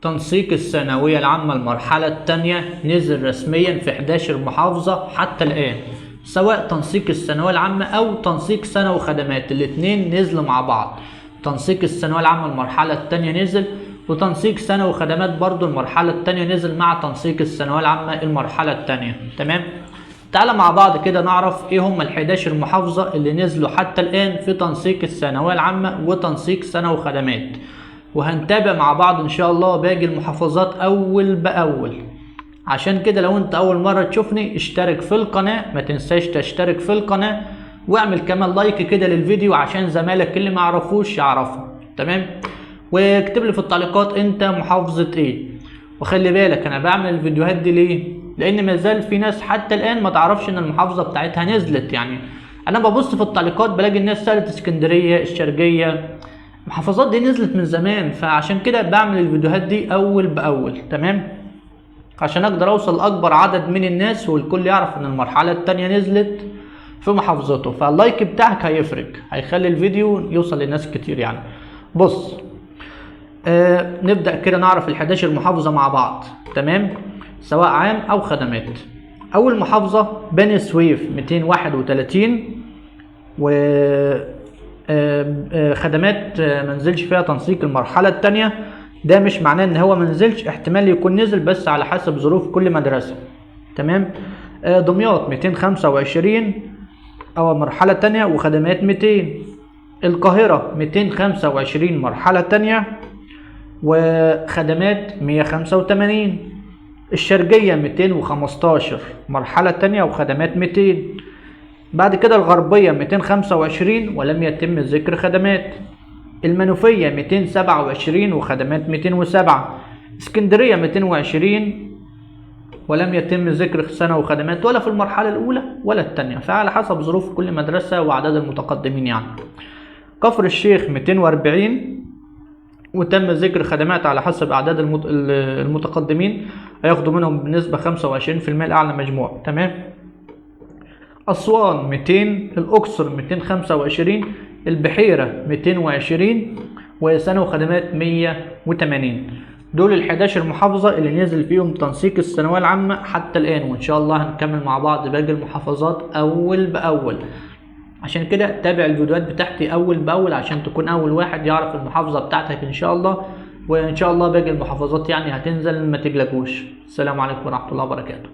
تنسيق الثانوية العامة المرحلة الثانية نزل رسميا في 11 محافظة حتى الآن، سواء تنسيق الثانوية العامة أو تنسيق سنة وخدمات، الاتنين نزلوا مع بعض. تنسيق الثانوية العامة المرحلة الثانية نزل، وتنسيق سنة وخدمات برضو المرحلة الثانية نزل مع تنسيق الثانوية العامة المرحلة الثانية. تمام؟ تعالى مع بعض كده نعرف ايه هم ال 11 محافظة اللي نزلوا حتى الآن في تنسيق الثانوية العامة وتنسيق سنة وخدمات، وهنتابع مع بعض ان شاء الله باقي المحافظات اول باول. عشان كده لو انت اول مرة تشوفني اشترك في القناة، ما تنساش تشترك في القناة واعمل كمان like كده للفيديو عشان زمالك اللي ما يعرفوش يعرفه. تمام؟ واكتب لي في التعليقات انت محافظة ايه. وخلي بالك انا بعمل الفيديوهات دي ليه؟ لان ما زال في ناس حتى الان ما تعرفش ان المحافظة بتاعتها نزلت. يعني انا ببص في التعليقات بلاقي الناس سألت اسكندرية، الشرقية، المحافظات دي نزلت من زمان، فعشان كده بعمل الفيديوهات دي اول باول. تمام؟ عشان اقدر اوصل لاكبر عدد من الناس والكل يعرف ان المرحلة التانية نزلت في محافظته. فال like بتاعك هيفرق، هيخلي الفيديو يوصل لناس كتير. يعني بص، نبدأ كده نعرف ال 11 محافظة مع بعض. تمام؟ سواء عام او خدمات. اول محافظة بني سويف 231، و خدمات منزلش فيها تنسيق المرحلة التانية. ده مش معناه ان هو منزلش، احتمال يكون نزل بس على حسب ظروف كل مدرسة. تمام؟ دمياط 225 او مرحلة تانية وخدمات 200. القاهرة 225 مرحلة تانية وخدمات 185. الشرقية 215 مرحلة تانية وخدمات 200. بعد كده الغربية 225 ولم يتم ذكر خدمات. المنوفية 227 وخدمات 207. اسكندرية 220 ولم يتم ذكر سنة وخدمات ولا في المرحلة الأولى ولا التانية، فعلى حسب ظروف كل مدرسة وأعداد المتقدمين. يعني كفر الشيخ 240 وتم ذكر خدمات على حسب أعداد المتقدمين، هياخدوا منهم بنسبة 25% لأعلى مجموع. تمام؟ أسوان 200، الأقصر 225، البحيرة 220، وسنة وخدمات 180. دول ال 11 محافظة اللي نزل فيهم تنسيق الثانوية العامة حتى الآن، وإن شاء الله هنكمل مع بعض باقي المحافظات أول بأول. عشان كده تابع الفيديوهات بتاعتي أول بأول عشان تكون أول واحد يعرف المحافظة بتاعتك إن شاء الله. وإن شاء الله باقي المحافظات يعني هتنزل، ما تقلقوش. السلام عليكم ورحمة الله وبركاته.